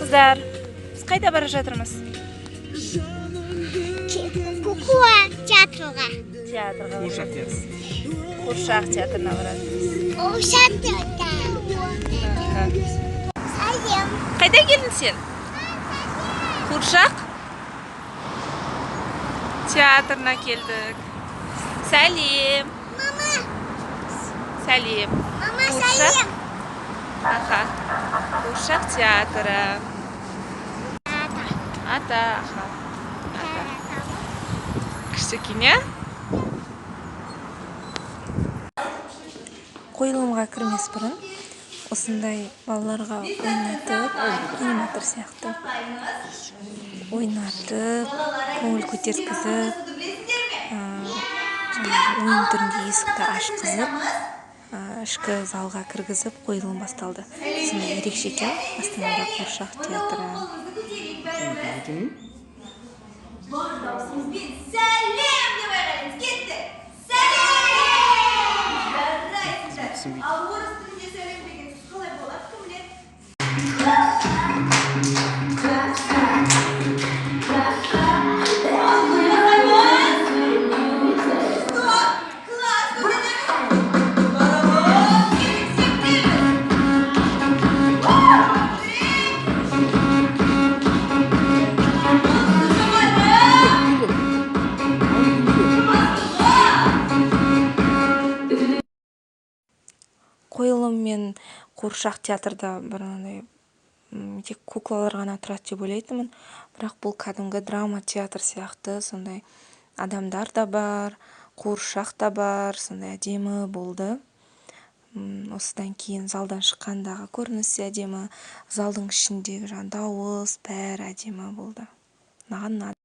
Қыздар, біз қайда бара жатырмыз? Кукла театрға. Театрға. Қуыршақ театры. Қуыршақ театрына баратырмыз. Қуыршақ театры. Сәлем. Қайда келдің сен? Қуыршақ театрына келдік. Сәлем. Мама. Сәлем. Мама, Қуыршақ. сәлем. Аха. Қуыршақ театры. Ата. Ата, аха. Ата. Күшті екен, иә? Қойылымға кірмес бұрын осындай балаларға ойнатып, аниматор сияқты ойнатып, көңіл көтерткізіп, жаңағы ойын түрінде есікті ашқызып, ішкі залға кіргізіп, қойылым басталды. Сондай ерекше екен Астанада қуыршақ театры. Бар даусымызбен «Сәлем!» деп айқайлаймыз. Кеттік! Сәлем! Жарайсыңдар! Ал орыс тілінде «сәлем» деген сөз қалай болады, кім біледі? Стоп! Класс! Барабан! Кеттік, септейміз! Жоғары! Қойылым мен қуыршақ театрда бір андай тек куклалар ғана тұрады деп ойлайтынмын, бірақ бұл кәдімгі драма театр сияқты, сондай адамдар да бар, қуыршақ та бар, сондай әдемі болды. Осыдан кейін залдан шыққандағы көрініс те әдемі, залдың ішіндегі жаңағы дауыс, бәрі әдемі болды, маған ұнады.